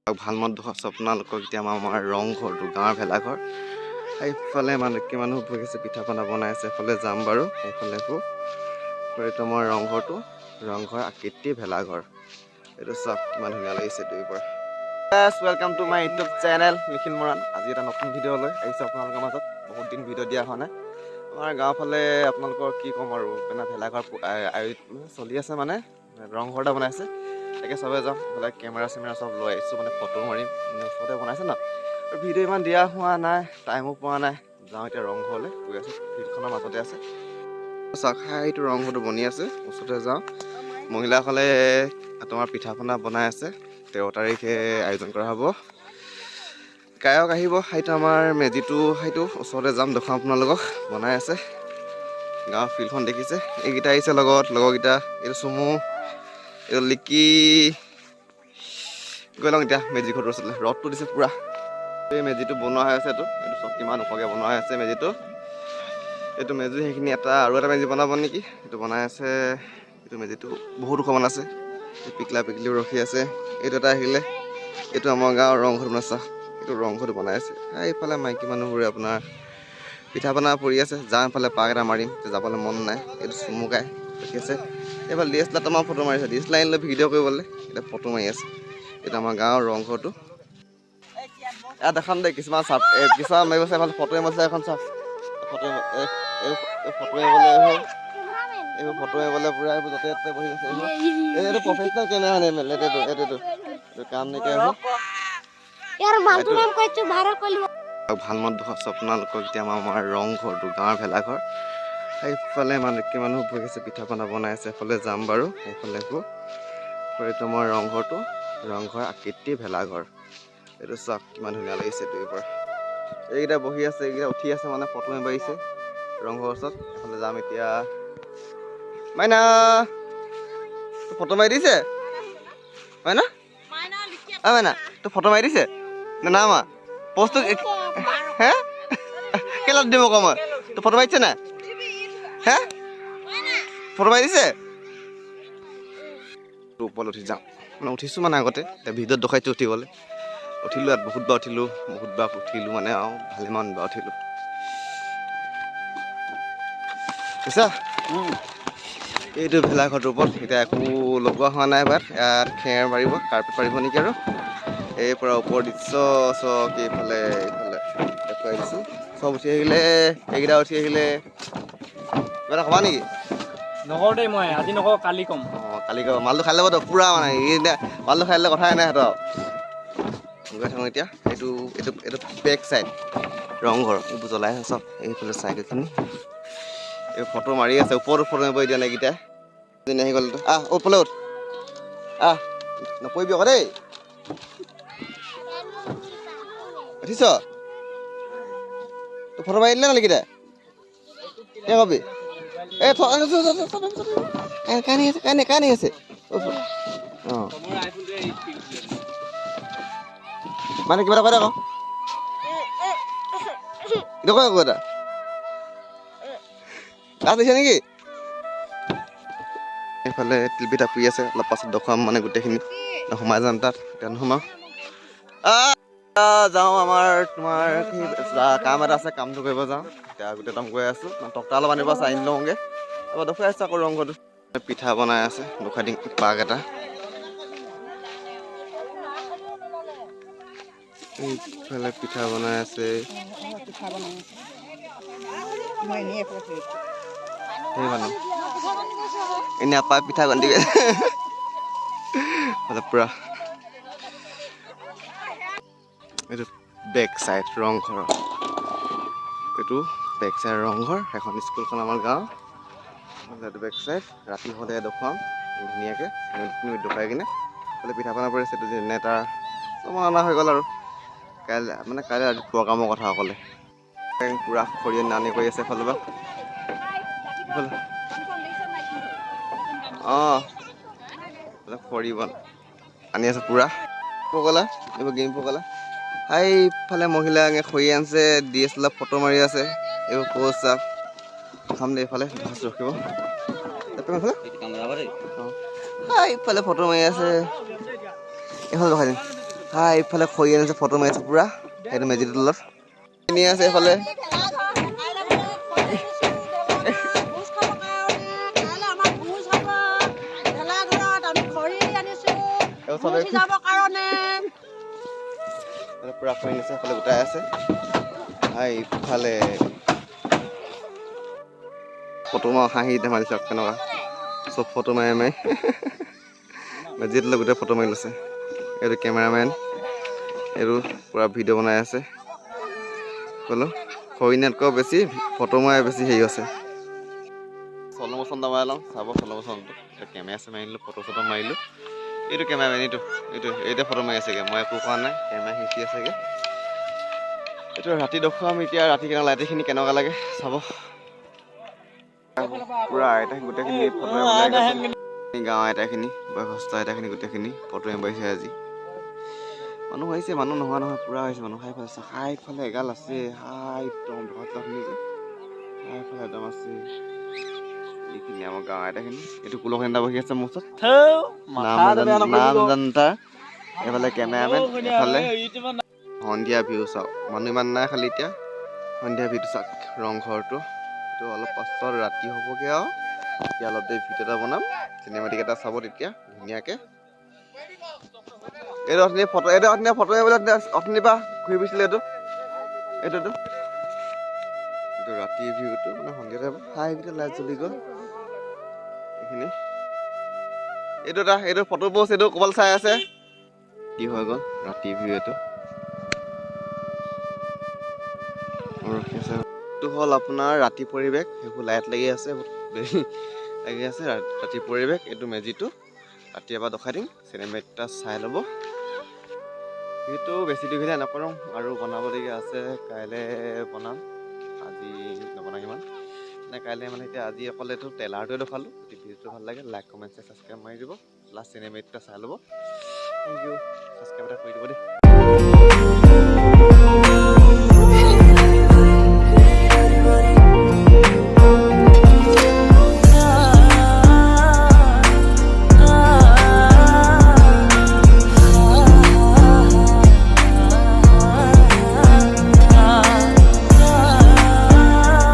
ভাল মত দেখুৱাইছোঁ আপোনালোকক। এতিয়া আমাৰ ৰংঘৰটো, গাঁৱৰ ভেলাঘৰ। সেইফালে মানুহ মানুহ বহি আছে, পিঠা পনা বনাই আছে। সেইফালে যাম বাৰু। সেইফালে এইটো আমাৰ ৰংঘৰটো, ৰংঘৰ আকৃতি ভেলাঘৰ। এইটো চাওক, কিমান ধুনীয়া লাগিছে দুই পৰা। Welcome to my YouTube channel Nikhil Moran. আজি এটা নতুন ভিডিঅ' লৈ আহিছোঁ আপোনালোকৰ মাজত। বহুত দিন ভিডিঅ' দিয়া হোৱা নাই। আমাৰ গাঁৱৰ ফালে আপোনালোকৰ কি ক'ম আৰু, মানে ভেলাঘৰ চলি আছে, মানে ৰংঘৰ এটা বনাইছে। তাকে চবে যাওঁ। এইফালে কেমেৰা চেমেৰা চব লৈ আহিছোঁ, মানে ফটো মাৰিম। মানে ওচৰতে বনাইছে ন, আৰু ভিডিঅ' ইমান দিয়া হোৱা নাই, টাইমো পোৱা নাই। যাওঁ এতিয়া ৰংঘৰলৈ গৈ আছোঁ। ফিল্ডখনৰ মাজতে আছে, চাওক। সেইটো ৰংঘৰটো বনি আছে, ওচৰতে যাওঁ। মহিলাসকলে তোমাৰ পিঠা পনা বনাই আছে। 13 তাৰিখে আয়োজন কৰা হ'ব, গায়ক আহিব। সেইটো আমাৰ মেজিটো, সেইটো ওচৰতে যাম, দেখুৱাম আপোনালোকক। বনাই আছে। গাঁৱৰ ফিল্ডখন দেখিছে। এইকেইটা আহিছে লগত, লগৰকেইটা। এইটো চুমু, এইটো লিকি। গৈ লওঁ এতিয়া মেজি ঘৰটোৰ ওচৰলৈ। ৰ'দটো দিছে পূৰা। এই মেজিটো বনোৱা হৈ আছে। এইটো চব কিমান ওখকৈ বনোৱা হৈ আছে মেজিটো। এইটো মেজি সেইখিনি এটা আৰু এটা মেজি বনাব নেকি, এইটো বনাই আছে। এইটো মেজিটো বহুত ওখ বনাইছে। পিকলা পিকলিও ৰখি আছে। এইটো এটা আহিলে। এইটো আমাৰ গাঁৱৰ ৰংঘৰ বনাইছা, এইটো ৰংঘৰটো বনাই আছে। এইফালে মাইকী মানুহবোৰে আপোনাৰ পিঠা পনা পৰি আছে। যাওঁ এইফালে, পাক এটা মাৰিম। যাবলৈ মন নাই। এইটো চুমুকাই ৰখি আছে। এইফালে ডি এছ এল তোমাৰ ফটো মাৰিছে। ডি এছ এল আনিলে ভিডিঅ' কৰিবলৈ, এতিয়া ফটো মাৰি আছে। এইটো আমাৰ গাঁৱৰ ৰংঘৰটো। ইয়াত দেখাম দেই, কিছুমান চাপ, কিছুমান মাৰিব আছে। এইফালে ফটো মাৰিছে। এখন চাওক, ফটো ফটো মাৰিবলৈ, এইবোৰ ফটো মাৰিবলৈ পূৰা এইবোৰ য'তে ত'তে বহি গৈছে। এইবোৰ এইটো প্ৰফেচনেল কেমেৰা নে? এইটো এইটো কাম নাইকিয়া। ভাল মত দেখুৱাইছোঁ আপোনালোকক। এতিয়া আমাৰ ৰংঘৰটো, গাঁৱৰ ভেলাঘৰ। সেইফালে মানুহ মানুহ বহি আছে, পিঠা পনা বনাই আছে। সেইফালে যাম বাৰু। সেইফালে এইটো আমাৰ ৰংঘৰটো, ৰংঘৰ আকৃতি ভেলাঘৰ। এইটো চাওক, কিমান ধুনীয়া লাগিছে দুই পৰা। এইকেইটা বহি আছে, এইকেইটা উঠি আছে, মানে ফটো মাৰিব আহিছে ৰংঘৰৰ ওচৰত। এইফালে যাম এতিয়া। মাইনা ফটো মাৰি দিছে। মাইনা, অ মাইনা, তোৰ ফটো মাৰি দিছে নে না? মা পষ্টটো হে কেলত দিব আকৌ মই। তোৰ ফটো মাৰিছে নাই? হে ফটো মাৰি দিছে। ওপৰত উঠি যাওঁ, মানে উঠিছোঁ, মানে আগতে এতিয়া ভিডিঅ'ত দেখুৱাইছোঁ উঠিবলৈ। উঠিলোঁ ইয়াত, বহুত বাৰ উঠিলোঁ, বহুত বাৰ উঠিলোঁ, মানে আৰু ভালেমান বাৰ উঠিলোঁ। বুজিছা, এইটো ভেলাঘৰটোৰ ওপৰত এতিয়া একো লগোৱা হোৱা নাই, বাট ইয়াত খেৰ মাৰিব, কাৰ্পেট পাৰিব নেকি। আৰু এই পৰা ওপৰ দৃশ্য চব এইফালে এইফালে দেখুৱাই দিছোঁ। চব উঠি আহিলে, এইকেইটা উঠি আহিলে। কিবা এটা কবা নেকি? নকওঁ দেই মই আজি, নকওঁ, কালি ক'ম। অঁ, কালি ক'ম। মালটো খাই ল'ব তো পূৰা, মানে এতিয়া মালটো খাই ল'লে কথাই নাই সিহঁতৰ। গৈ থাকোঁ এতিয়া। এইটো এইটো এইটো বেক চাইড ৰংঘৰ। এইবোৰ জ্বলাই আছে চব। এইফালে চাইকেলখিনি, এই ফটো মাৰি আছে। ওপৰতো ফটো মাৰিব এতিয়া। এইকেইটা আহি গ'ল। আহ, ওপৰলৈ উঠ। আহ, নপৰিবি আকৌ দেই। উঠিছ? তোৰ ফটো মাৰি দিলে নেকি? কি কবি? এই কানি আছে, কানি কানি আছে। অঁ, মানে কিবা এটা কৈ দে আকৌ, নকয় আকৌ। এটা লাজ দিছে নেকি? এইফালে তিলপিঠা পুৰি আছে। অলপ পাছত দেখুৱাম, মানে গোটেইখিনি সোমাই যাম তাত। এতিয়া নোসোমাওঁ, যাওঁ। আমাৰ তোমাৰ কাম এটা আছে, কামটো কৰিব যাওঁ এতিয়া। গোটেই কাম গৈ আছোঁ, তক্তা অলপ আনিব আছে, আনি লওঁগৈ। তাৰপৰা দেখুৱাই আছোঁ আকৌ ৰংঘৰটো। পিঠা বনাই আছে, দেখুৱাই দিম পাক এটা। এইফালে পিঠা বনাই আছে। সেই মানুহ এনেই আপাই পিঠা বান্ধি পুৰা। এইটো বেক চাইড ৰংঘৰ, এইটো বেক চাইড ৰংঘৰ। সেইখন স্কুলখন আমাৰ গাঁও। এইটো বেক চাইড। ৰাতি হ'লে দেখুৱাম ধুনীয়াকৈ দেখুৱাই কিনে। এইফালে পিঠা পনা পৰিছে। এইটো যেনে তাৰ চব অনা হৈ গ'ল। আৰু কাইলৈ, মানে কাইলৈ ৰাতিপুৱা কামৰ কথা অকলে। পূৰা খৰি নানি কৰি আছে এইফালৰ পৰা। অঁ, খৰি বন আনি আছে পূৰা। পগলা, এইবোৰ গেম পগলা। সেইফালে মহিলা খৰি আনিছে, ডি এছ এল ফটো মাৰি আছে। এইবোৰ প'ষ্ট চাপ খাম দেই। এইফালে ৰখিব, এইফালে ফটো মাৰি আছে। এইফালে দেখাই দিম। হাই এইফালে খৰি আনিছে, ফটো মাৰিছে পুৰা সেইটো মেজিটোৰ তলত এনেই আছে। এইফালে পুৰা খৰি আনিছে, এইফালে গোটাই আছে। এইফালে ফটো মাৰো, হাঁহি ধেমালি চাওক কেনেকুৱা চব ফটো মাৰি মাৰি মেজিটোলৈ গোটেই ফটো মাৰি লৈছে। এইটো কেমেৰামেন, এইটো পুৰা ভিডিঅ' বনাই আছে। ক'লো খৰিনাতকৈ বেছি ফটো মৰাই বেছি হেৰি আছে। চলো মোচন মাৰি লওঁ, চাব চলো মোচনটো। কেমেৰা চেমেৰা আনিলোঁ, ফটো চটো মাৰিলোঁ। এইটো কেমেৰামেন, এইটো এইটো এইটো ফটো মাৰি আছেগৈ, মই একো কোৱা নাই, কেমেৰা সিঁচি আছেগৈ। এইটো ৰাতি দেখুৱাম এতিয়া, ৰাতি কেনেকুৱা লাইটখিনি কেনেকুৱা লাগে চাব। পুৰা আইতা গোটেইখিনি ফটো গাঁৱৰ আইতাখিনি, বয়সস্থ আইতাখিনি গোটেইখিনি ফটো মাৰিছে আজি। মানুহ আহিছে, মানুহ নোহোৱা নহয়, পুৰা হৈছে মানুহ। হাইফালে হাইফালে এগাল আছে, হাই একদম যে হাইফালে একদম আছে। এইখিনি আমাৰ গাঁৱৰ আইতাখিনি। এইটো কুলখিনি বহি আছে মোৰ ওচৰত, নাম জানো তাৰ। এইফালে কেমেৰামেন, এইফালে সন্ধিয়া ভিউ চাওক। মানুহ ইমান নাই, খালি এতিয়া সন্ধিয়া ভিউটো চাওক। ৰংঘৰটো এইটো অলপ পাছত ৰাতি হ'বগৈ আৰু এতিয়া অলপ দেৰি ভিডিঅ' এটা বনাম, চিনেমেটিক এটা চাব তেতিয়া ধুনীয়াকৈ। এইটো অথনি ফটো, এইটো অথনি ফটো মাৰিবলৈ অথনিৰ পৰা ঘূৰি ফুৰিছিলে। এইটো এইটো এইটো ৰাতিৰ ভিউটো, মানে সন্ধিয়া টাইমত হাই গোটেই লাইট জ্বলি গ'ল এইখিনি। এইটো এটা এইটো ফটো পষ্ট, এইটো ক'বাল চাই আছে কি হৈ গ'ল ৰাতিৰ ভিউ এইটো। ৰখি আছে। এইটো হ'ল আপোনাৰ ৰাতি পৰিৱেশ, সেইবোৰ লাইট লাগি আছে, লাগি আছে ৰাতি পৰিৱেশ। এইটো মেজিটো ৰাতি এবাৰ দেখাই দিম, চিনেমেটিক এটা চাই ল'ব। সেইটো বেছি দীঘলীয়া নকৰোঁ আৰু বনাবলগীয়া আছে, কাইলৈ বনাম, আজি নবনাম ইমান। মানে কাইলৈ মানে এতিয়া আজি অকল এইটো ট্ৰেইলাৰটোৱে দেখালোঁ। যদি ভিডিঅ'টো ভাল লাগে লাইক কমেণ্ট শ্বেয়াৰ ছাবস্ক্ৰাইব মাৰি দিব, লাষ্ট চিনেমেটিক এটা চাই ল'ব। Thank U, subscribe এটা কৰি দিব দেই।